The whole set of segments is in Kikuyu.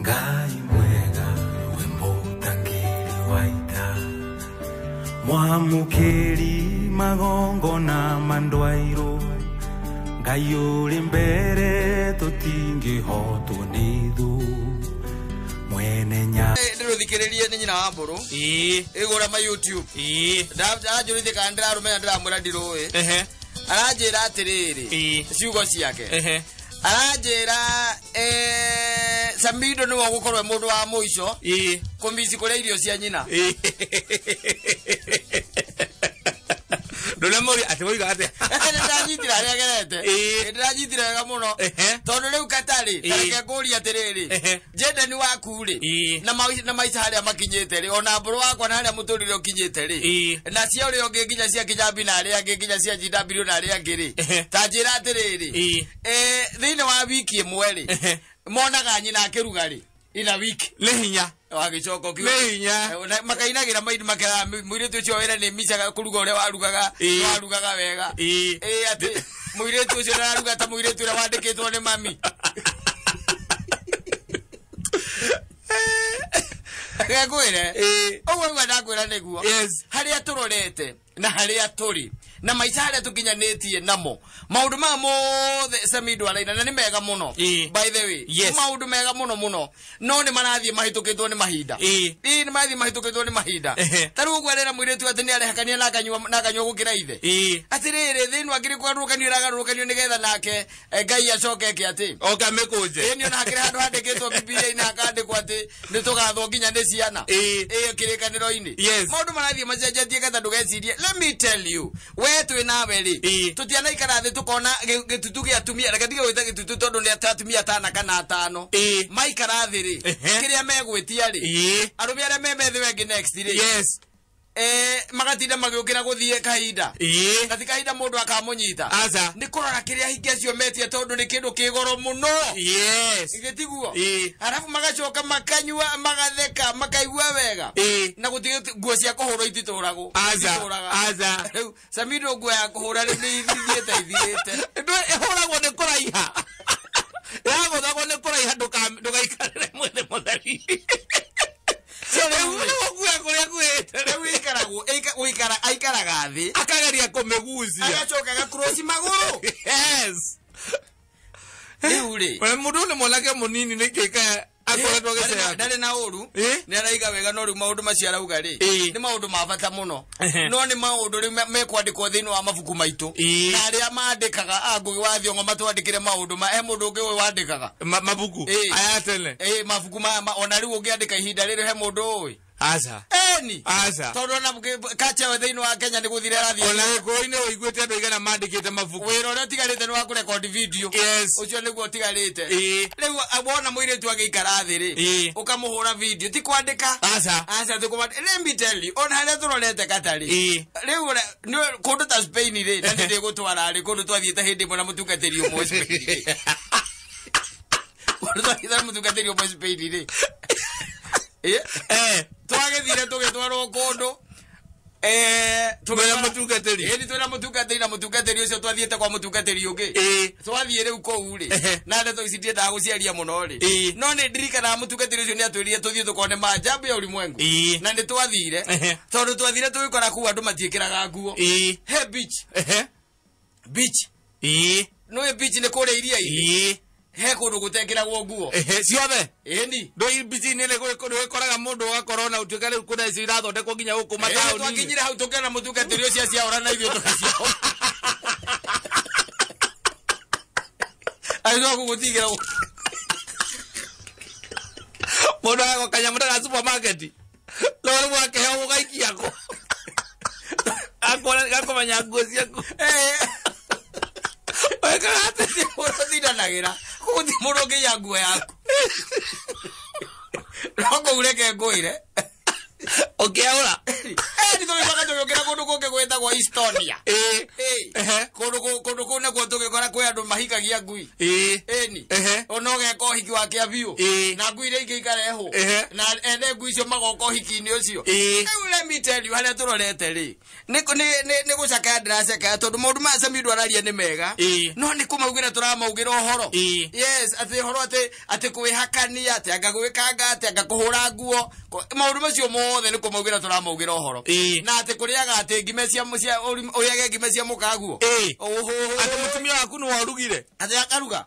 Ngai mwega we mũtangĩri wa ita, mwamũkĩri magongona mandwairũ, Ngai ũrĩ mbere tũtingĩhotwo nĩ thũ, mwene nya Ndĩrũthikĩrĩrie nĩ nyina wa mbũrũ. Ĩĩ. Ĩgũra ma YouTube. Ĩĩ. Ndanjũrĩtie kana ndĩrarũmenya, ndĩramwĩra ndirũĩ. Aranjĩra atĩrĩrĩ, ciugo ciake. Aranjĩra Samido nĩwe ũgũkorwo e mũndũ wa mũico kũmici kũrĩa irio cia nyina. Ĩĩ. Ndũnamũria atĩ woiga atĩa? Nĩndanyitire harĩa agerete. Nĩndĩranyitire wega mũno. Tondũ rĩu katarĩ, tareke ngũrie atĩrĩrĩ, Jendeni waku rĩ, na maica harĩa makinyĩte rĩ, ona mbũrũ wakwa na harĩa mũtũrĩre ũkinyĩte rĩ, na cia ũrĩa ũngĩ nginya cia Kinyambi na arĩa angĩ nginya cia GW na arĩa angĩ rĩ, ta njĩra atĩrĩrĩ, thĩinĩ wa wiki ĩmwe rĩ, monaga nyina akĩruga rĩ, in a week. Nĩ hinya. Wagĩcoka ũkiuga- Nĩ hinya. Na makainagĩra maini makeraga mũirĩtu ũcio wĩra nĩ micaga kũruga ũrĩa warugaga, warugaga wega. Ĩĩ, atĩ mũirĩtu ũcio ndararuga ta mũirĩtu ũrĩa wandĩkĩtwo nĩ mami. Reke ngwĩre. Ũguo nĩguo ndakwĩra nĩguo. Harĩa tũrorete na harĩa tũrĩ na maica harĩa tũkinyanĩtie namo, maũndũ maya mothe Samido araina na nĩ mega mũno. By the way, nĩ maũndũ mega mũno mũno, no nĩ marathiĩ mahĩtũkĩtwo nĩ mahinda. Ĩĩ, nĩ marathiĩ mahĩtũkĩtwo nĩ mahinda. Ta rĩu ũguo arera mũirĩtu atĩ nĩ arehakania na akanyua, na akanyua gũkĩra ithe. Atĩrĩrĩ, thĩ ĩno akĩrĩ kũgarũrũkanio ĩragarũrũkanio nĩgetha nake Ngai acoke eke atĩ oke amĩkũnje. Ĩĩ, nĩ ona hakĩrĩ handũ handĩkĩtwo Bibilia-inĩ hakandĩkwo atĩ nĩ tũgathwo nginya nĩ ciana. Ĩĩ, kĩrĩkanĩro-inĩ. Maũndũ marathiĩ macenjetie kata ndũgecirie. Let me tell you, we twĩ nawe rĩ, tũtianaikara thĩ tũkona gĩtutu gĩa atumia, reke tige gwĩta gĩtutu tondũ nĩ atumia atana kana atano. Maikara thĩ rĩ, kĩrĩa megwĩtia rĩ, arũme arĩa me methĩ wengĩ next rĩ, magatinda magĩũkĩra gũthiĩ kahinda. Na ti kahinda mũndũ akamũnyita. Aca. Nĩ kũrora kĩrĩa hingi acio metie tondũ nĩ kĩndũ kĩ goro mũno. Githĩ tiguo? Arabu magacoka makanyua, magatheka, makaigua wega. Na gũtirĩ nguo cia kũhũrwo ititũragwo. Aca. Ititũraga. Aca. Rĩu Samido nguo ya kũhũra rĩu nĩ ithiĩte ithirĩte. Ndũ ĩhũragwo nĩ kũraiha. Yagũthagwo nĩ kũraiha, ndũgaikarĩre mwĩrĩ mũtheri. Rĩu nĩguo nguo kũrĩa kuĩte. Rĩu ĩikaragwo, gũikara, aikaraga thĩ. Akageria kũmĩgucia. Agacoka agakuroci magũrũ. Rĩu rĩ. We mũndũ nĩ mwanake mũnini nĩkĩ ka akoretwo agĩcea? Ndarĩ na ũru. Nĩ araiga wega, no rĩu maũndũ macio arauga rĩ, nĩ maũndũ ma bata mũno. No nĩ maũndũ rĩu mekwandĩkwo thĩinĩ wa mabuku maitũ. Na arĩa mandĩkaga, a Ngũgĩ wa Thiong'o matwandĩkĩre maũndũ ma, he mũndũ ũngĩ ũĩ wandĩkaga? Mabuku? Aya tene. Ĩĩ, mabuku maya ona rĩu ũngĩandĩka ihinda rĩrĩ he mũndũ ũĩ? Aca. Eni. Aca. Tondũ ona kacha we thĩinĩ wa Kenya nĩ gũthira ĩrathiĩ. Ona Gĩkũyũ-inĩ ũiguĩte andũ aigana mandĩkĩte mabuku. Wĩra ũrĩa ũtigarĩte nĩ wa kũrekondi video. Ũcio nĩguo ũtigarĩte. Rĩu wona mũirĩtu agĩikara thĩ rĩ, ũkamũhũra video, ti kwandĩka. Aca. Aca, ti kwandĩka. Let me tell you, ona harĩa tũrorete katarĩ. Rĩu ũrĩa, nĩ kũndũ ta Spain rĩ, na nĩ ndĩgũtwara rĩ, kũndũ twathiĩte hĩndĩ ĩmwe na mũtungatĩri ũmwe Spain rĩ. Kũndũ twathiĩte na mũtungatĩri ũmwe Spain rĩ. Twagĩthire tũgĩtwarwo kũndũ. Twĩna mũtungatĩri. Ĩĩ, twĩna mũtungatĩri, na mũtungatĩri ũcio twathiĩte kwa mũtungatĩri ũngĩ. Twathiĩ rĩu kũu rĩ, na ndeto ici ndiendaga gũciaria mũno rĩ. No nĩ ndirikanaga mũtungatĩri ũcio nĩ atwĩrire tũthiĩ tũkone maajabu ya ulimwengu. Na nĩ twathire. Tondũ twathire tũgĩkora kũu andũ matiĩkĩraga nguo. He beach. Beach. Nĩũĩ beach nĩ kũrĩa iria-inĩ? He kũndũ gũtekĩragwo nguo. Ciothe? Ĩni. Ndũĩ beach-inĩ nĩ gwĩkoraga mũndũ ũgakora ona ũtuĩka rĩu kũrĩa icio irathondekwo nginya gũkũ mataũni-inĩ. Twakinyire hau tũkĩona mũtungatĩri ũcio aciaũra na ithuĩ tũgaciaũra. Agĩcoka gũgũtigĩra gũ- Mũndũ agagwo kanyamũ ta ga supermarket. No rĩu akĩheo gũgaikia kũ. Akona gakũmenya nguo ciaku. Wekaga atĩa? Mũndũ ũtindanagĩra. Gũtirĩ mũndũ ũngĩiya nguo yaku. No kũu reke ngwĩre. Ũkĩaũra? Nĩ tũgĩcoka tũgĩũkĩra. Tũgĩcokera kũndũ kũngĩ gwĩtagwo Estonia. Kũndũ kũu nakuo tũgĩkora kwĩ andũ mahikagia ngui. Ĩni. Ona ũgeka ũhiki wa kĩa biũ. Na ngui iria ingĩ ikarehwo. Na ene ngui icio magoka ũhiki-inĩ ũcio. Rĩu let me tell you harĩa tũrorete rĩ. Nĩ gũcakaya ndĩracakaya tondũ maũndũ maya Samido araria nĩ mega. No nĩ kũmaugĩra tũramaugĩra ũhoro. Yes, atĩ ũhoro atĩ kwĩhakania, atĩ anga gwĩkanga, atĩ anga kũhũra nguo. Maũndũ macio mothe nĩ kũmaugĩra tũramaugĩra ũhoro. Na atĩ kũrĩaga atĩ ngime cia ũrĩage ngime cia mũkaguo. Atĩ mũtumia waku nĩwe ũrugire. Atĩ akaruga.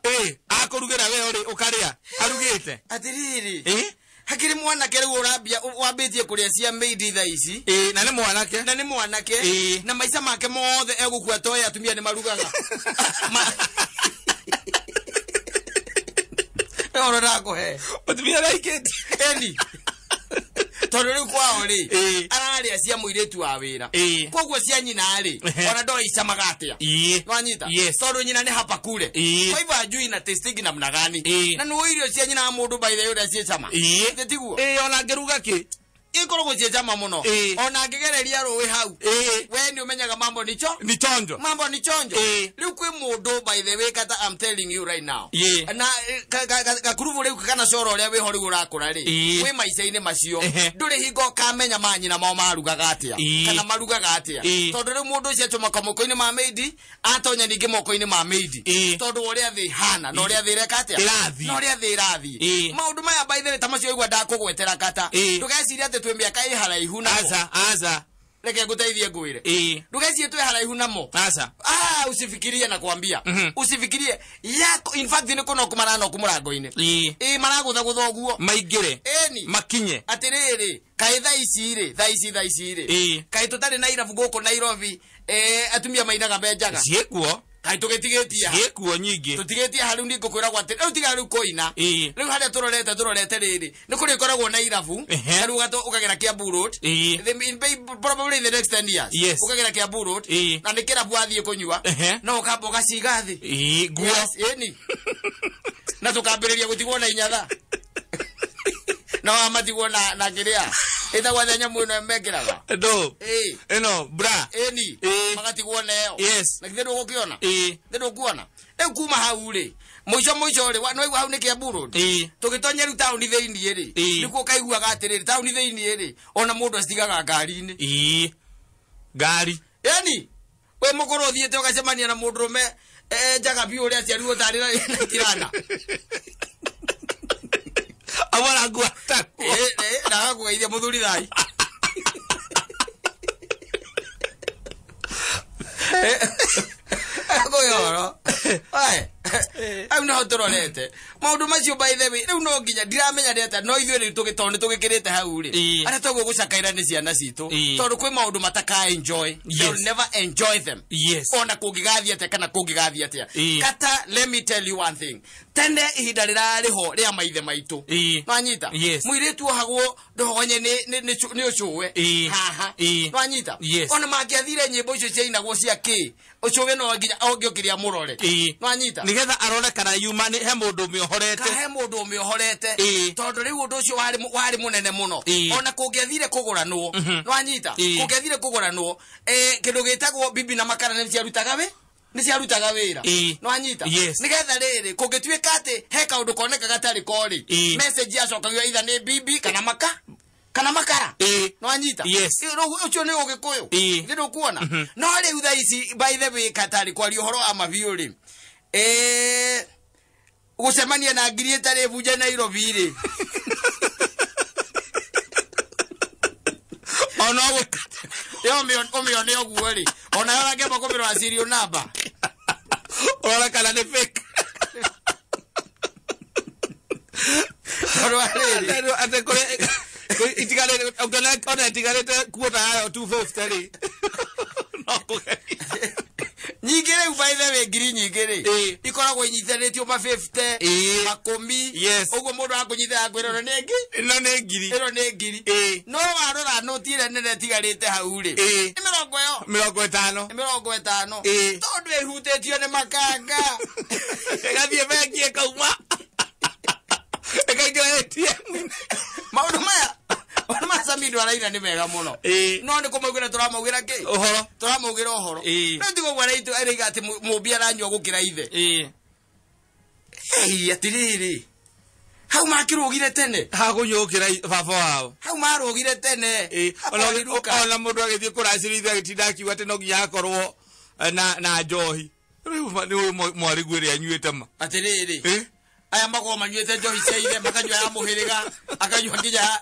Akũrugĩra we ũrĩ ũkarĩa. Arugĩte. Atĩrĩrĩ. Hakiri mwanake rĩu ũrambia wambĩtie kũrĩa cia maid thaa ici. Na nĩ mwanake. Na nĩ mwanake. Na maica make mothe egũkua toĩ atumia nĩ marugaga. Ũhoro ndakũhe. Mũtumia araikĩtie. Eni. Tondũ rĩu kwao rĩ ararĩa cia mũirĩtu wa wĩra. Koguo cia nyina rĩ ona ndoĩ icamaga atĩa. Nwanyita? Tondũ nyina nĩ hapa kule. Kwa hivyo ajui na tasting namna gani. Na nĩ irio cia nyina wa mũndũ by the way ũrĩa ciĩcama. Tiguo? Ona angĩruga kĩ? Ikoragwo ciĩcama mũno. Ona angĩgereria rũĩ hau. We nĩ ũmenyaga mambo ni cho? Ni chonjo. Mambo ni chonjo. Rĩu kwĩ mũndũ by the way kata I'm telling you right now. Na gakurubu rĩu kana coro ũrĩa wĩho rĩu ũrakũra rĩ. Kwĩ maica-inĩ macio. Ndũrĩ hingo ũkamenya manyina mao marugaga atĩa. Kana marugaga atĩa. Tondũ rĩu mũndũ ũcio acomoka moko-inĩ ma maid, atonya ningĩ moko-inĩ ma maid. Tondũ ũrĩa thĩ hana na ũrĩa thĩ ĩreka atĩa? Na ũrĩa thĩ ĩrathiĩ. Maũndũ maya by the way ta macio waigua ndakũgwetera kata. Ndũgecirie atĩ twĩ mĩaka ĩ haraihu namo. Aca. Reke ngũteithie ngwĩre. Ndũgecirie twĩ haraihu namo. Aca. Usifikirie na kwambia. Usifikirie yako in fact nĩ kũno kũmarano kũmũrango-inĩ. Maragũthagũtha ũguo. Maingĩre. Ĩni. Makinye. Atĩrĩrĩ, kaĩ thaa ici rĩ, thaa ici rĩ. Kaĩ tũtarĩ na irabu gũkũ Nairobi, atumia mainaga menjaga. Ciĩkuo. Kaĩ tũgĩtigĩtie. Ciĩkuo nyingĩ. Tũtigĩtie ha rĩu nĩ ngũkwĩragwo atĩ rĩu tiga rĩu kũina. Rĩu harĩa tũrorete rĩrĩ nĩ kũrĩ ĩkoragwo na irabu. Rĩu ũkagera Kiambu Road. Probably in the next 10 years. Ũkagera Kiambu Road. Na nĩ kĩrabu wathiĩ kũnyua. No ũkamba ũgaciga thĩ. Nguo. Ĩni. Na tũkambĩrĩria gũtigwo na inyatha. Na wamatigwo na kĩrĩa. Ĩtagwo atĩa nyamũ ĩno mekĩraga? Ndũ. Ĩno bra. Ĩni. Magatigwo na ĩyo. Yes. Na githĩ ndũgũkĩona? Githĩ ndũkuona? Rĩu kuma hau rĩ, mũico rĩ, nĩwaigua hau nĩ Kiambu Road? Tũgĩtonya rĩu taũni thĩinĩ rĩ, nĩkuo ũkaiguaga atĩrĩrĩ, taũni thĩinĩ rĩ, ona mũndũ acitigaga ngari-inĩ. Ngari. Ĩni. Wĩ mũkũrũ ũthiĩte ũgacemania na mũndũrũme njaga biũ ũrĩa aciarirwo tarĩ na tirana. Awara ngwata. Na agakũgeithia mũthuri thai. Ngũyoro. Au no tũrorete. Maũndũ macio by the way, rĩu no nginya ndiramenya rĩ atĩa, no ithuĩ rĩu tondũ nĩtũgĩkĩrĩte hau rĩ. Arĩa twaguo gũcakaĩra nĩ ciana citũ. Tondũ kwĩ maũndũ mataka enjoy. They'll never enjoy them. Ona kũngĩgathiĩ atĩa kana kũngĩgathiĩ atĩa. Kata, let me tell you one thing. Tene ihinda rĩrarĩ ho rĩa maithe maitũ. Nwanyita? Mũirĩtu ohagwo ndogonye nĩ ũcũwe. Haha. Nwanyita? Ona mangĩathire nyĩmbo icio ciainagwo cia kĩ, ũcũwe no nginya ongĩokĩria mũrore. Nwanyita? Nĩgetha arore kana yuma nĩ he mũndũ ũmĩohorete. Ka he mũndũ ũmĩohorete. Tondũ rĩu ũndũ ũcio warĩ mũnene mũno. Ona kũngĩathire kũgũranwo. Nwanyita? Kũngĩathire kũgũranwo, kĩndũ gĩtagwo bibi na makara nĩ ciarutaga wĩ? Nĩ ciarutaga wĩra. Nwanyita? Nĩgetha rĩrĩ, kũngĩtuĩka atĩ he kaũndũ koneka gatarĩ ko rĩ, message yacokagio either nĩ bibi kana maka. Kana makara. Nwanyita? Ũcio nĩ ũgĩkũyũ. Nĩ ndũkuona? No rĩu thaa ici by the way katarĩ kwaria ũhoro wa mabiũ rĩ. Gũcemania na ngiri ĩtarĩ bunje Nairobi rĩ. Ona ũgũkate. Yo ũmĩone ũguo rĩ. Ona yo ũrangĩamba kũmĩrora serial number. Ũrora kana nĩ fake. Tondũ wa rĩrĩ. Atĩ kũrĩ itigarĩte, ũngĩona ona itigarĩte kuota yayo 250 rĩ. No kũgeria. Nyingĩ rĩu by the way ngiri nyingĩ rĩ. Ikoragwo inyithanĩtio ma 50, makũmi. Ũguo mũndũ akũnyita akwĩra ĩno nĩ ngiri. Ĩno nĩ ngiri. Ĩno nĩ ngiri. No warora noti ĩrĩa nene ĩtigarĩte hau rĩ. Nĩ mĩrongo ĩyo. Mĩrongo ĩtano. Nĩ mĩrongo ĩtano. Tondũ ĩhutĩtio nĩ makanga. Ĩgathiĩ bengi ĩkauma. Ĩkaingĩra ATM. Maũndũ maya, maũndũ maya Samido araina nĩ mega mũno. No nĩ kũmaugĩra tũramaugĩra kĩ? Ũhoro. Tũramaugĩra ũhoro. No tigo ũguo araitũ araiga atĩ mũmbi aranyua gũkĩra ithe. Ei atĩrĩrĩ. Hau makĩrũgire tene. Hakũnyua gũkĩra baba wao. Hau marũgire tene. Ona mũndũ agĩthiĩ kũracĩria ithe agĩtinda akiuga atĩ no nginya akorwo na njohi. Rĩu nĩ mwarĩguo ĩrĩa anyuĩte ma. Atĩrĩrĩ. Aya makorwo manyuĩte njohi cia ithe makanyua ya mũhĩrĩga akanyua nginya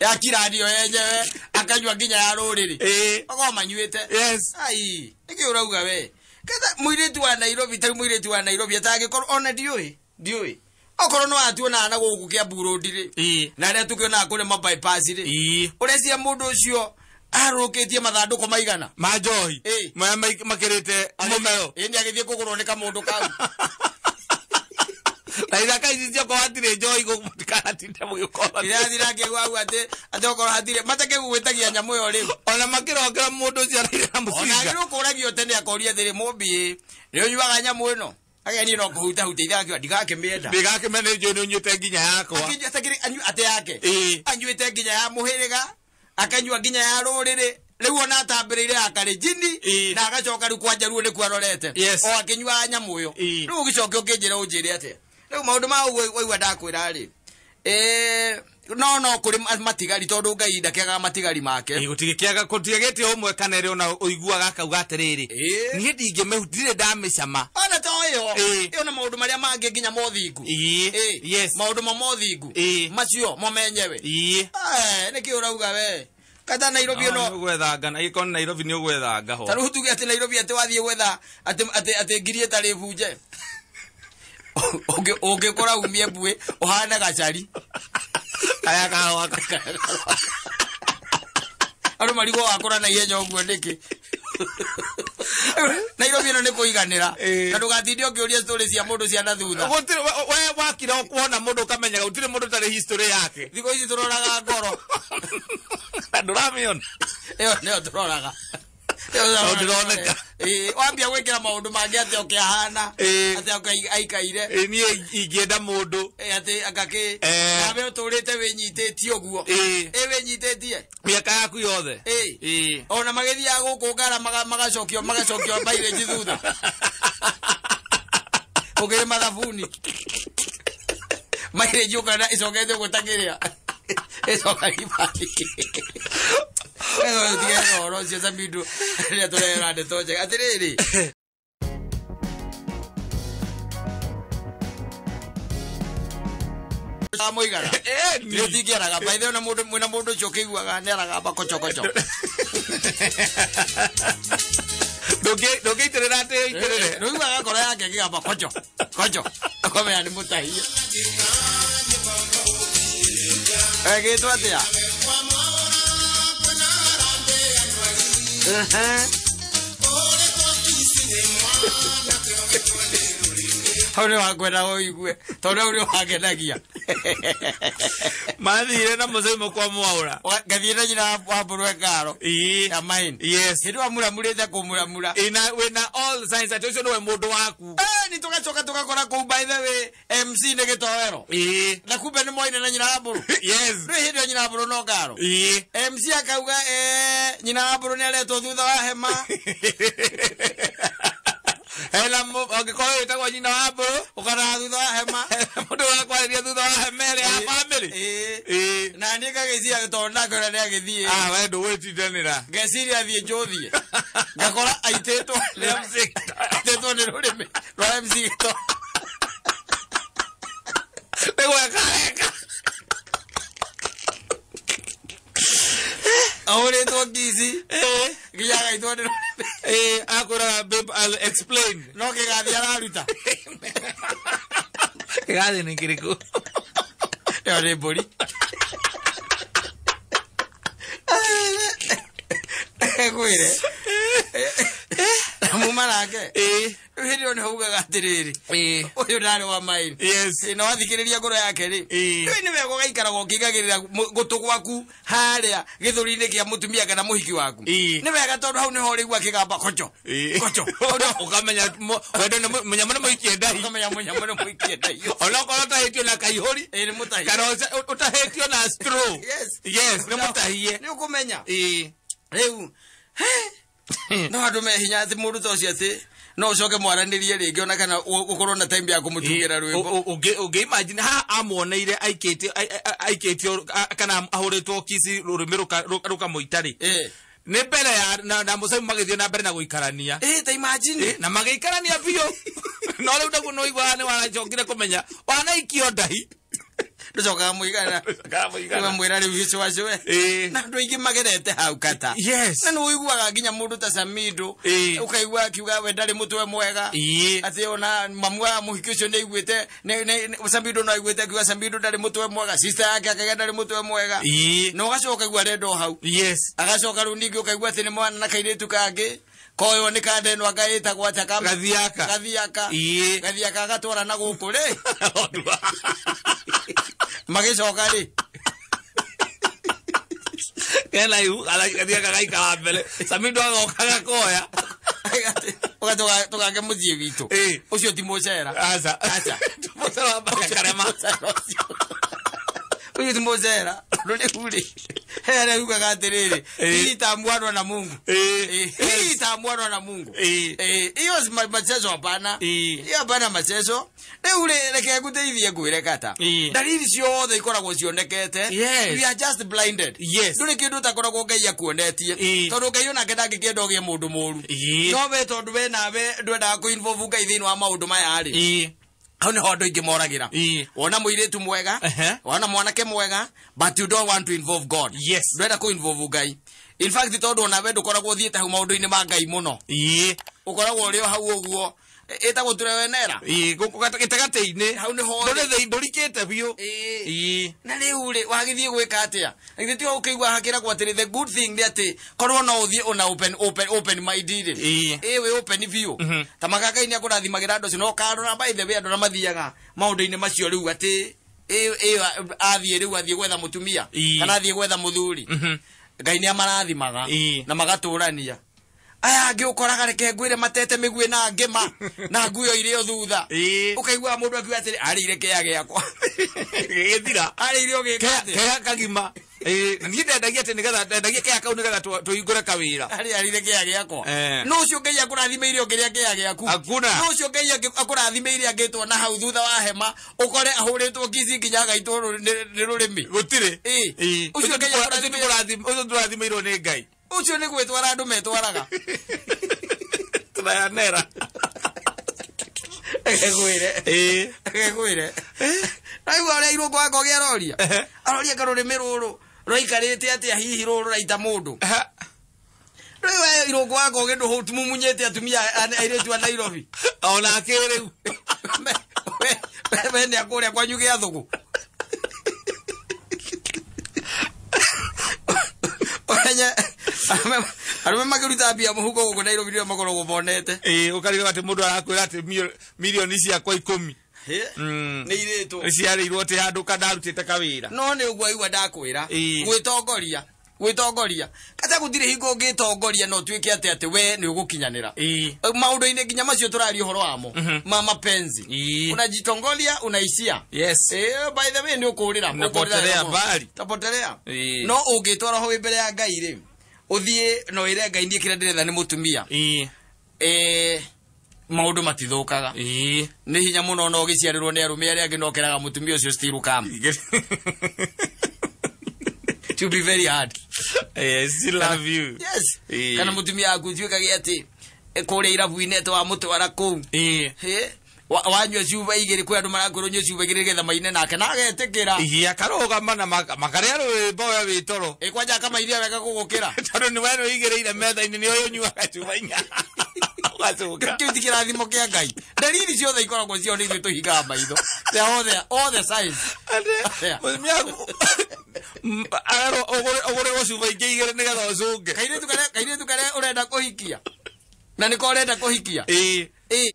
ya kiranio yenyewe akanyua nginya ya rũrĩrĩ. Makorwo manyuĩte. Yes. Ai nĩkĩ ũrauga we? Ketha mũirĩtu wa Nairobi tarĩu mũirĩtu wa Nairobi atangĩkorwo ona ndiũĩ. Okorwo no atuonaga na gũkũ Kiambu Road rĩ. Na arĩa tũkĩonaga kũrĩa ma bypass rĩ. Ũreciria mũndũ ũcio arũkĩtie mathandũkũ maigana ma njohi maya makĩrĩte mũmero. Ĩ nĩ agĩthiĩ kũgũrwo nĩ kamũndũ kau. Na ithaka ici ciakwa hatirĩ njohi gũkũ mũtikanatinde mũgĩkorwo. Ndĩrathiĩ nake hau atĩ okorwo hatirĩ matakĩgwĩtagia nyamũ ĩyo rĩu. Ona makĩrokera mũndũ ũcio araire na mũcinga. Ona agĩrĩirwo kũragio tene akoria atĩrĩ mũmbi nĩ ũnyuaga nyamũ ĩno? Agĩa niĩ no kũhutahutia ithe akiuga ndigakĩmĩenda. Ndigakĩmĩenda nĩ njũĩ nĩ ũnyuĩte nginya yakwa. Atĩ yake. Anyuĩte nginya ya mũhĩrĩga, akanyua nginya ya rũrĩrĩ. Rĩu ona atambĩrĩire ya Kalenjin na agacoka rĩu kwa Njaruo nĩkuo arorete. O akĩnyuaga nyamũ ĩyo. Rĩu ũgĩcoke ũkĩnjĩra ũnjĩre atĩa? Rĩu maũndũ ma ũguo waigua ndakwĩra rĩ. No kũrĩ matigari tondũ Ngai ndakĩagaga matigari make. Gũtigĩkĩaga ũmwe kana ĩrĩ ona ũiguaga akauga atĩrĩrĩ. Niĩ ndingĩmĩhu ndirĩ ndamĩcama. Ona to ĩyo. Ĩyo na maũndũ marĩa mangĩ nginya mothingu. Yes. Maũndũ ma mothingu. Macio mo menyewe. Nĩkĩ ũrauga we? Kata Nairobi no ũgwethanga na ĩkorwo Nairobi nĩ ũgwethanga ho. Ta rĩu tuge atĩ Nairobi atĩ wathiĩ gwetha atĩ ngiri ĩtarĩ bunje. Ũngĩkora umie mbuĩ ũhane gacari. Kaya kawa. Andũ marigwo wakũra na ihenya ũguo nĩkĩ? Nairobi ĩno nĩ kũiganĩra. Na ndũgatinde ũkĩũria story cia mũndũ cia na thutha. Gũtirĩ we wakira kuona mũndũ ũkamenyaga gũtirĩ mũndũ ũtarĩ history yake. Thikũ ici tũroraga ngoro. Na ndũramĩona. Ĩyo nĩyo tũroraga. Ndĩroneka. Wambia gwĩkĩra maũndũ mangĩ atĩ ũkĩahana atĩ aikaire. Niĩ ingĩenda mũndũ atĩ angakĩ nawe ũtũrĩte wĩnyitĩtie ũguo. Wĩnyitĩtie mĩaka yaku yothe. Ona magĩthiaga gũkũ ngara magacokio mileage thutha. Ũkĩrĩma thabuni. Mileage ũkona ĩcokete gũtangĩrĩa. Ĩcoka ribati. Tige ũhoro ũcio Samido rĩrĩa tũrera ndeto njega. Atĩrĩrĩ. Mũigana. Nĩ ũtingĩaragamba ithe ona mũndũ mwĩna mũndũ ũcio ũkĩiguaga nĩ aragamba kochokocho. Ndũngĩitĩrĩra atĩ ũitĩrĩre. Nĩũiguaga ngoro yake ĩkĩgamba kocho kocho. Akamenya nĩ mũtahie. Egĩtwo atĩa? Hau nĩ wakwenda ũigue tondũ hau nĩ wangenagia. Mathire na mũcemo kwa Mwaũra. Ngathiĩ na nyina wa Mbũrwe Ngaro. Ya mine. Yes. Hĩndĩ wamuramurĩte kũmuramura. Wĩna all signs atĩ ũcio nĩwe mũndũ waku. Nĩ tũgacoka tũgakora kũu by the way MC nĩ gĩtoero. Na kumbe nĩ moine na nyina wa Mbũrũ. Yes. Rĩu hĩndĩ ĩyo nyina wa Mbũrũ no Ngaro. MC akauga nyina wa Mbũrũ nĩ aretwo thutha wa hema. Hena ũngĩkorwo wĩtagwo nyina wa Mbũrũ ũkaraga thutha wa hema. Mũndũ wakwarĩria thutha wa hema ĩrĩa ya family. Na niĩ ngagĩciria tondũ ndakwĩra nĩ agĩthiĩ. We ndũgwĩtindanĩra. Ngeciria thiĩ njũthiĩ. Ngakora aitĩtwo nĩ MC. Aitĩtwo nĩ rũrĩmĩ rwa MC Gĩto. Nĩ gweka eka. Ahũrĩtwo ngici. Nginya agaitwo nĩ rũrĩmĩ. Akwĩraga babe I'll explain. No kĩgathi araruta. Kĩgathi nĩ kĩrĩkũ? Ĩyo nĩ mbũri. Ngwĩre. Muma nake. Hĩndĩ ĩyo nĩho ugaga atĩrĩrĩ, ũyũ ndarĩ wa maĩ. Yes. Na wathikĩrĩria ngoro yake rĩ, Ĩĩ. nĩ wega ũgaikaraga ũkĩigagĩrĩra gũtũ gwaku harĩa gĩthũri-inĩ kĩa mũtumia kana mũhiki waku. Ĩĩ. Nĩ wega tondũ hau nĩho ũrĩigua akĩgamba kocho. Kocho. Ũkamenya wendo nĩ mũnyamũ nĩ mũikie ndahi. Ũkamenya mũnyamũ nĩ mũikie ndahi. Onokorwo ũtahĩtio na kaihũri. Ĩĩ, nĩ mũtahie. Kana ũtahĩtio na straw. Yes. Yes, nĩ mũtahie. Nĩ ũkũmenya. Ĩĩ. Rĩu no andũ me hinya atĩ mũndũ ta ũcio atĩ no ũcoke mwaranĩrie rĩngĩ ona kana ũkorwo na time ya kũmũtungĩra rwĩmbo. Ũngĩ imagine ha amuoneire aikĩtio aikĩtio kana ahũrĩtwo kici rũrĩmĩ rũkamũita rĩ. Ĩĩ. Nĩ mbere ya na Mũcaimu magĩthiĩ na mbere na gũikarania. Ĩĩ, ta imagine. Na magĩikarania biũ. No rĩu ndaguo nĩ ũiguaga nĩ waracokire kũmenya wanaikio ndahi. Ndũcokaga mũigana. Ũkamwĩra rĩu gĩcũacũe. Ĩĩ. Na andũ aingĩ magerete hau kata. Yes. Na nĩ ũiguaga nginya mũndũ ta Samido. Ĩĩ. Ũkaigua akiuga we ndarĩ mũtwe mwega. Ĩĩ. Atĩ ona mamu wa mũhiki ũcio nĩ aiguĩte, Samido no aiguĩte akiuga Samido ndarĩ mũtwe mwega. Sister yake akauga ndarĩ mũtwe mwega. Ĩĩ. Na ũgacoka ũkaigua arenda o hau. Yes. Agacoka rĩu ningĩ ũkaigua atĩ nĩ mwana na kairĩtu kangĩ. Koywo nĩ kandeno anga ĩtagwo atĩa Gathiaka. Gathiaka. Ĩĩ. Gathiaka agatwara na gũkũ rĩ. Magĩcoka rĩ. Kena ihu, gathiaka gaikara mbere. Samido agoka gakoya. Tũgake mũciĩ witũ. Ĩĩ. Ũcio ti mũcera. Aca. Aca. Mũcera wa mbere karema. Ũcio ti mũcera. Rĩu rĩ. He arĩa yugaga atĩrĩrĩ, Ĩĩ. hii itaamua na Mungu. Ĩĩ. Hii itaamua na Mungu. Ĩĩ. Hiyo si machezo hapana. Ĩĩ. Hiyo hapana machezo. Rĩu rĩ, reke ngũteithie ngwĩre kata. Ĩĩ. Dalili ciothe ikoragwo cionekete. Yes. We are just blinded. Yes. Ndũrĩ kĩndũ ũtakoragwo Ngai akuonetie. Ĩĩ. Tondũ Ngai onake ndangĩkĩenda ũgĩe mũndũ mũru. Ĩĩ. No we tondũ we nawe ndwendaga kũ-involve Ngai thĩinĩ wa maũndũ maya rĩ. Ĩĩ. Hau nĩho andũ aingĩ moragĩra. Ĩĩ. Wona mũirĩtu mwega, Ehe. wona mwanake mwega, but you don't want to involve God. Yes. Ndwenda kũ-involve Ngai. In fact tondũ onawe ndũkoragwo ũthiĩte hau maũndũ-inĩ ma Ngai mũno. Ĩĩ. Ũkoragwo ũrĩ o hau ũguo. Ĩtagwo tũrewenera. Ĩĩ, gũkũ gĩtagatĩ-inĩ. Hau nĩho Ndũrĩ thĩinĩ, ndũrikĩte biũ. Ĩĩ. Ĩĩ. Na rĩu rĩ, wagĩthiĩ gwĩka atĩa? Githĩ tiga ũkĩigua hakĩragwo atĩrĩ, the good thing nĩ atĩ korwo no ũthiĩ ona open mind rĩ. Ĩĩ. Ĩĩ, wĩ open biũ. Ta maka Ngai nĩ akũrathimagĩra andũ acio, no ũkarora by the way andũ arĩa mathiaga maũndũ-inĩ macio rĩu atĩ ĩĩ, athiĩ rĩu athiĩ gwetha mũtumia Ĩĩ. kana athiĩ gwetha mũthuri. Ngai nĩ amarathimaga Ĩĩ. na magatũrania. Aya angĩ ũkoraga reke ngwĩre matete mĩguĩ na ngĩma na nguo irĩ o thutha. Ĩĩ. Ũkaigua mũndũ akiuga atĩrĩ, arĩire kĩea gĩakwa. Gĩgĩthira. Arĩire ũgĩka atĩa? Kea kagima. Ĩĩ, na niĩ ndendagia atĩ nĩgetha ndendagia kea kau nĩgetha tũhingũre kawĩra. Arĩire kĩea gĩakwa. Eh. No ũcio Ngai akũrathimĩire ũkĩrĩa kĩea gĩaku. Hakuna. No ũcio Ngai akũrathimĩire angĩtwo na hau thutha wa hema ũkore ahũrĩtwo kici nginya agaitwo nĩ rũrĩmĩ. Gũtirĩ. Ĩĩ. Ĩĩ. Ũcio Ngai akũrathimĩire. Ũcio tũrathimĩirwo nĩ Ngai. Ũcio nĩ gwĩtwara andũ metwaraga. Tũrayanera. Reke ngwĩre. Ĩĩ. Reke ngwĩre. Naigua ũrĩa Irũngũ wa Ngogi aroria. Aroria karũrĩmĩ rũrũ rũikarĩte atĩa hihi rũrũ rũraita mũndũ. Rĩu we Irũngũ wa Ngogi ndũmumunyĩte atumia airĩtu a Nairobi. Onake rĩu. We nĩ akũrĩa kwanyu gĩa thũgũ. Ũmenye arũme makĩruta mbia mũhuko gũkũ Nairobi nĩo makoragwo monete. Ĩĩ, ũkarigwo atĩ mũndũ arakwĩra atĩ mirioni ciakwa 10. Nĩ irĩtwo. Nĩ ciarĩirwo atĩ handũ kandarutĩte kawĩra. No nĩ ũguo aigua ndakwĩra. Ĩĩ. Gwĩtongoria. Gwĩtongoria. Kata gũtirĩ hingo ũngĩtongoria na ũtuĩke atĩ atĩ we nĩ ũgũkinyanĩra. Ĩĩ. Maũndũ-inĩ nginya macio tũraria ũhoro wamo. Ma mapenzi. Ĩĩ. Unajitongoria unaishia. Yes. By the way nĩ ũkũrĩra. Unapotelea mbali. Utapotelea. Ĩĩ. No ũngĩtwara ho wĩ mbere ya Ngai rĩ, ũthiĩ na wĩre Ngai niĩ kĩrĩa ndĩretha nĩ mũtumia. Ĩĩ. Maũndũ matithũkaga. Ĩĩ. Nĩ hinya mũno no ũgĩciarĩrwo nĩ arũme arĩa angĩ no keraga mũtumia ũcio still come. To be very hard. Yes, I love you. Yes. Ĩĩ. Kana mũtumia waku ũtuĩkage atĩ kũrĩa irabu-inĩ atĩ wamũtwara kũu. Ĩĩ. Wanyua cuba igĩrĩ kwĩ andũ marakwĩrwo ũnyue cuba igĩrĩ nĩgetha maine nake na agetĩkĩra. Ĩĩ, akarũgama na makarĩa rwĩmbo we wĩ toro. Ĩ, kwanja akamairia wega gũgũkĩra. Tondũ nĩ we nĩũigĩrĩire metha-inĩ nĩ ũyũ ũnyuaga cuba inya. Ũgacũka. Kĩu ti kĩrathimo kĩa Ngai. Dalili ciothe ikoragwo cio nĩ ithuĩ tũhingaga maitho. They are all the signs. Atĩ, mũtumia waku arerwo ũgũrĩrwo cuba ingĩ igĩrĩ nĩgetha ũcũnge. Kairĩtu karĩa ũrenda kũhikia. Na nĩko ũrenda kũhikia. Ĩĩ. Ĩĩ.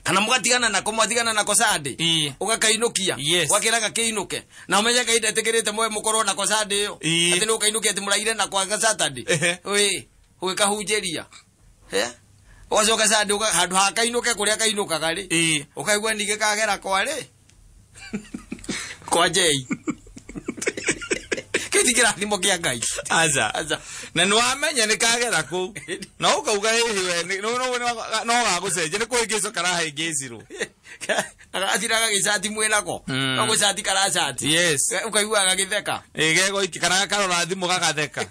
Kana mugatigana nako mwatigana nako Sunday. Ugakainukia. Wakira gakiinuke. Na umenye Ngai ndetikirite mwe mukorwo nako Sunday iyo. Ati ni ukainukia ati muraire nako anga Saturday. Wi ugikahunjiria. Ugacoka Sunday handu ha kainuke kuria kainukaga ri. Ukaigua ningĩ kagera kwari. Kwa Jei. Kiti kĩrathimo kĩa Ngai. Aca. Aca. Na nĩwamenya nĩ kagera kũu. Na ũkauga hihi we no gagũcenjia nĩ kũhĩngĩcwo karahĩngĩcirwo. Agathira gagĩcati mwĩnako. No gũcati karacati. Yes. Ũkaigua gagĩtheka. Ĩ gegoiki kana gakarora thimũ gagatheka.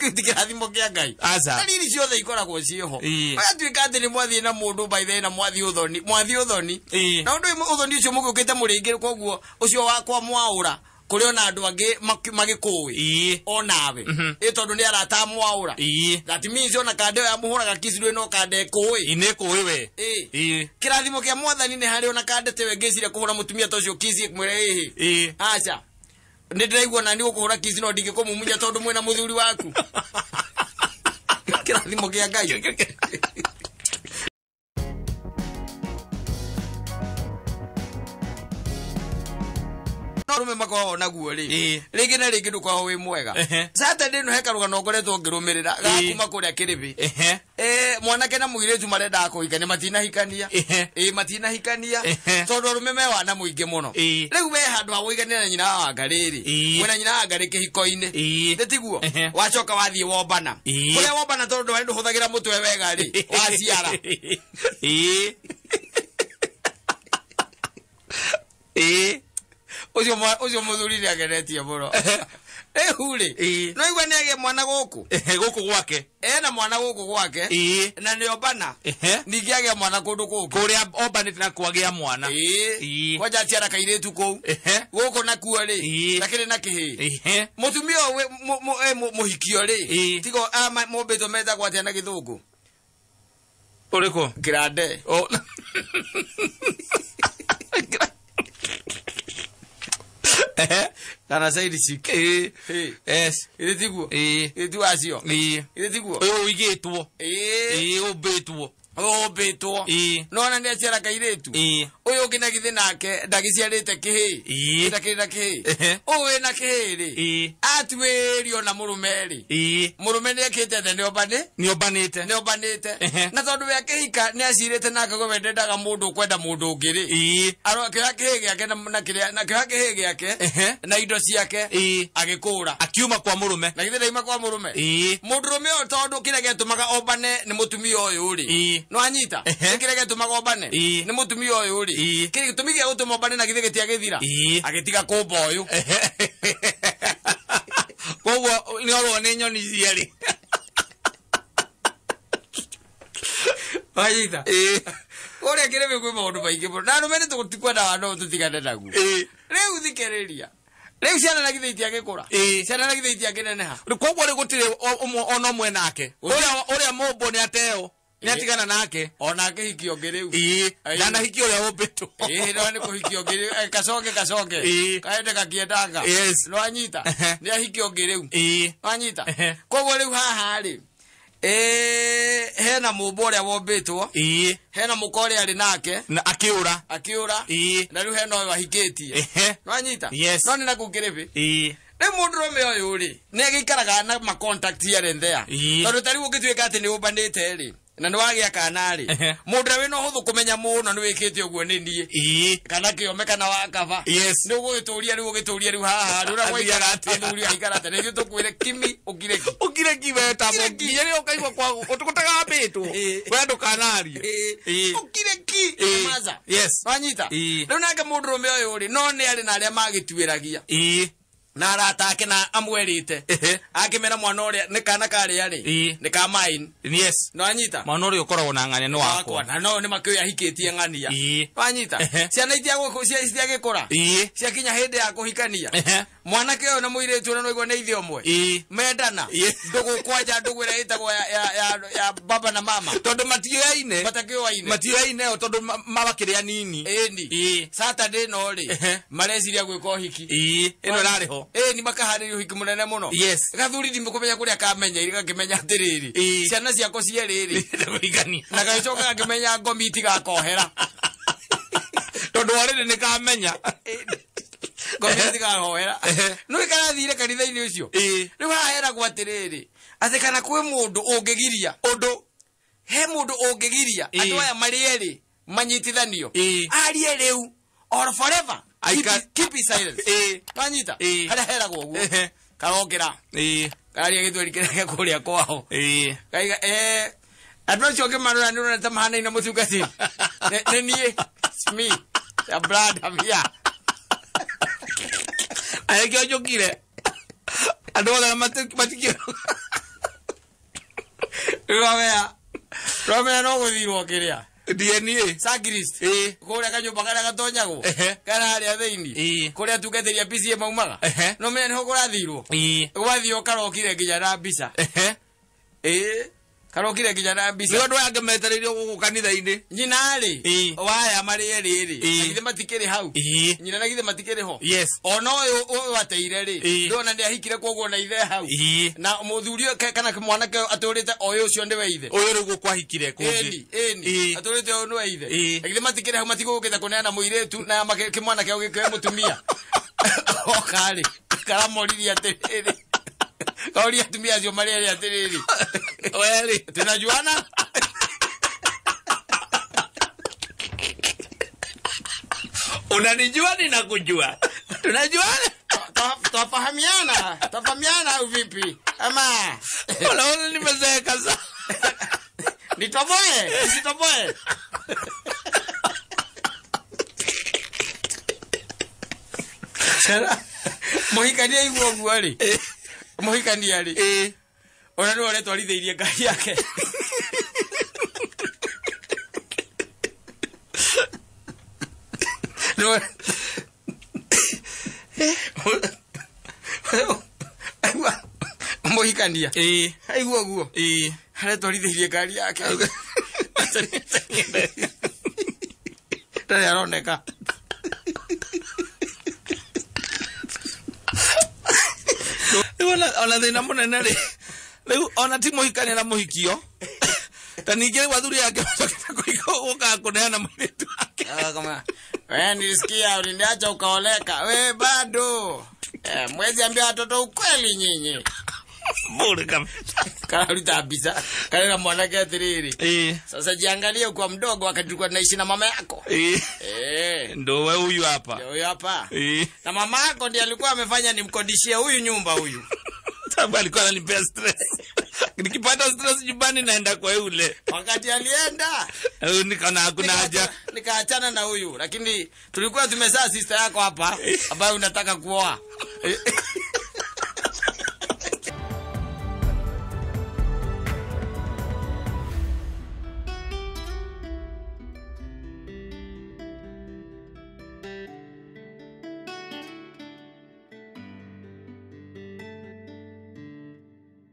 Kiti kĩrathimo kĩa Ngai. Aca. Dalili ciothe ikoragwo ciĩho. Agatuĩka atĩ nĩ mwathiĩ na mũndũ by the way na mwathiĩ ũthoni. Mwathiĩ ũthoni. Na ũndũ ũthoni ũcio mũgĩũkĩte mũrĩ aingĩ koguo ũcio wakwa mwaũra. Kuri ona andu angi magikuwi onawe ĩ tondu ni arata mwaura. That means ona kande ya muhuraga kici no kande kuwi ine kuwi we. Kirathimo kia mwathani ni hari ona kande tewe ngicire kuhura mutumia ta ucio kici mwire ĩhĩ. Aca ni ndiraigua na ni gukuhura kici no ndingĩkũmumunya tondu mwina muthuri waku. Kirathimo kia Ngai. Rume makoragwo naguo ri ringi na ringi ndukoragwo wi mwega. Saturday no he karugano ngoretwo ngirumirira gakuma kuria kiribi. Mwanake na muiretu marendaga kuhikania matinahikania. Matinahikania tondu arume me wana muingi muno. Riu we handu ha guiganira na nyina wa Ngarĩ mwena nyina wa Ngarĩ kihiko-inĩ nĩ tiguo wacoka wathie wombana kuria wombana tondu we nduhuthagira mutwe wega ri waciara. Ucio muthuri nĩ ageretie mũno. Rĩu rĩ no igua nĩ agĩe mwana gũkũ. Gũkũ gwake. Ena mwana gũkũ gwake. Na nĩ ombana. Ningĩ agĩa mwana kũndũ kũngĩ. Kũrĩa ombanĩte na kwagĩa mwana. Kwanja aciara kairĩtu kũu. Gũkũ nakuo rĩ gakĩrĩ na kĩhĩĩ. Mũtumia ũyũ mũhikio rĩ tigo mombĩtwo metagwo atĩa na gĩthũngũ? Ũrĩkũ? Grande. Kana saidi chick. Yes. Ĩrĩ tiguo? Ĩrĩ tu acio? Ĩrĩ tiguo? Ũyũ ũigĩtwo. Ũmbĩtwo. Ũmbĩtwo. No ona nĩ aciara kairĩtu. Ũyũ ũngĩ na githĩ nake ndagĩciarĩte kĩhĩĩ. Ndakĩrĩ na kĩhĩĩ. Ũyũ wĩna kĩhĩĩ rĩ atuĩrio na mũrũme rĩ. Mũrũme nĩ ekĩte atĩa? Nĩ ombanĩte. Nĩ ombanĩte. Na tondũ we akĩhika nĩ acirĩte nake we ndendaga mũndũ ũkwenda mũndũ ũngĩ rĩ. Akĩoya kĩhĩĩ gĩake na kĩrĩa na kĩoya kĩhĩĩ gĩake na indo ciake agĩkũra. Akiuma kwa mũrũme. Na githĩ ndaima kwa mũrũme. Mũndũrũme ũyũ tondũ kĩrĩa gĩatũmaga ombane nĩ mũtumia ũyũ rĩ. No anyita kĩrĩa gĩatũmaga ombane nĩ mũtumia ũyũ rĩ. Kĩrĩa gĩtũmi gĩa gũtũma ombane na githĩ gĩtiagĩthira. Agĩtiga kũmba ũyũ. Koguo nĩ orwo nĩ nyoni cierĩ. Wanyita. Ũrĩa kĩrĩbĩ kwĩ maũndũ maingĩ mũno. Na arũme nĩ tũtikwendaga no tũtigane naguo. Rĩu thikĩrĩria. Rĩu ciana na githĩ itiagĩkũra. Ciana na githĩ itiakĩneneha. Koguo rĩ gũtirĩ ona ũmwe nake. Ũrĩa mũmbo nĩ ateo. Nĩ atigana nake. Ona akĩhikio ũngĩ rĩu. Ndanahikio ũrĩa ũmbĩtwo. No nĩ kũhikio ũngĩ rĩu. Kacoke kacoke. Kaende gakiendanga. No anyita. Nĩ ahikio ũngĩ rĩu. No anyita. Koguo rĩu haha rĩ hena mũmbo ũrĩa wombĩtwo. Hena mũka ũrĩa arĩ nake. Na akĩũra. Akĩũra. Na rĩu hena ũyũ ahikĩtie. No anyita. No nĩ nakũu kĩrĩbĩ. Rĩu mũndũrũme ũyũ rĩ nĩ agĩikaraga na ma contact here and there. Tondũ ta rĩu ũngĩtuĩka atĩ nĩ ũmbanĩte rĩ na nĩ wagĩa kana rĩ mũndũ ũrĩa wĩna ũhũthũ kũmenya mũno nĩ wĩkĩte ũguo nĩ niĩ kana kĩome kana wakaba. Nĩ ũgũgĩtũria rĩu ũgĩtũria rĩu haha rĩ ũrĩa waikara athuri aikara atĩa nĩguo tũkwĩre kimi ũkire ki. Ũkire ki we ta nginya rĩrĩa ũkaigua kwa ũtagambĩtwo we ndũkanarie. Ũkire ki maza. Wanyita. Rĩu nake mũndũrũme ũyũ rĩ no nĩ arĩ na arĩa magĩtuĩragia. Na arata ake na amwerite akimera mwana ũrĩa nĩ kana karĩa rĩ nĩ ka mine. Yes. No anyita. Mwana ũrĩa ũkoragwo na ng'ania nĩ wakwa. Na no nĩ makĩũĩ ahikĩtie ng'ania. No anyita. Ciana itiagĩkũra. Ciakinya hĩndĩ ya kũhikania. Mwanake ũyũ na mũirĩtu ũrĩa nĩwaigua nĩ ithe ũmwe. Mendana. Ndũgũ kwanja ndũgũ ĩrĩa ĩtagwo ya baba na mama. Tondũ matiũyaine. Matakĩũyaine. Matiũyaine o tondũ mabakĩrĩ anini. Ĩni. Saturday no rĩ. Mareciria gwĩka ũhiki. Ĩno ĩrarĩ ho. Ĩni makaharĩria ũhiki mũnene mũno. Yes. Gathuri ndimũkũmenya kũrĩa kamenyeire gakĩmenya atĩrĩrĩ. Ciana ciakwa cierĩ rĩ. Na gagĩcoka gakĩmenya ngomi itigakohera. Tondũ already nĩ kamenya. Ngomi itigakohera. No ĩkarathire kanitha-inĩ ũcio. Rĩu haha heragwo atĩrĩrĩ. Atĩ kana kwĩ mũndũ ũngĩgiria. Ũndũ. He mũndũ ũngĩgiria. Andũ aya marĩ erĩ manyitithanio. Arie rĩu or forever. Keep it silent. Wanyita. Harĩa heragwo ũguo. Karokĩra. Kararia gĩthweri kĩrĩa gĩa kũrĩa kwao. Kaiga andũ acio ngĩmarora nĩ ũrona ta mahanaine mũtungatĩri. Nĩ niĩ. It's me. Ya blood I'm here. Arekio njũkire. Andũ othe matikio. Rwamea no gũthirwo kĩrĩa. DNA. Sacrist. Kũrĩa kanyũmba karĩa gatonyagwo. Karĩa harĩa thĩinĩ. Kũrĩa atungatĩri a PCA maumaga. No menya nĩho kũrathirwo. Gwathio karokire nginya na mbica. Karokire nginya na mbica. Nĩ andũ aya angĩ metereirio gũkũ kanitha-inĩ. Nyina rĩ. Waya marĩ erĩ rĩ. Na githĩ matikĩrĩ hau. Nyina na githĩ matikĩrĩ ho. Yes. Ona ũyũ ateire rĩ. Ndona nĩ ahikire kwoguo na ithe hau. Na mũthuri ũyũ kana mwanake atũrĩte ũyũ ũcio nĩwe ithe. Ũyũ rĩu gũkũ ahikire kũngĩ. Ĩni. Atũrĩte ũyũ nĩwe ithe. Na githĩ matikĩrĩ hau matigũkĩte kũneana mũirĩtu na kĩmwanake gĩkĩoe mũtumia. Oka rĩ. Karamoririe atĩrĩrĩ. Kaũria atumia acio marĩ erĩ atĩrĩrĩ. Wewe tunajuana? Unanijua ninakujua. Tunajuana? Twafahamiana. Twafahamiana au vipi? Ama unaona nimezeeka sana. Nitoboe, usitoboe. Sara. Mũhikania igua ũguo rĩ. Mũhikania rĩ. Ona nĩwe ũretwarithĩirie ngari yake. Mũhikania. Aigua ũguo. Aretwarithĩirie ngari yake. Ndarĩ aroneka. Ona thĩna mũnene rĩ. Rĩu ona ti mũhikania na mũhikio. Ta ningĩ rĩu athuri ake macokete gũka kũneana mũirĩtu wake. Wewe nilisikia uliniacha ukaoleka. We bado. Mwezi ambia watoto ukweli nyinyi. Bure kabisa. Karuta mbica. Karera mwanake atĩrĩrĩ. Sasa jiangalie ukiwa mdogo wakati tulikuwa tunaishi na mama yako. Ndo wewe huyu hapa. Ndio huyu hapa. Na mama yako ndiye alikuwa amefanya nimkodishie huyu nyumba huyu. Sababu alikuwa ananipea stress. Nikipata stress nyumbani naenda kwa yule. Wakati alienda nikaona hakuna haja. Nikaachana na huyu, lakini tulikuwa tumezaa sister yako hapa ambaye unataka kuoa.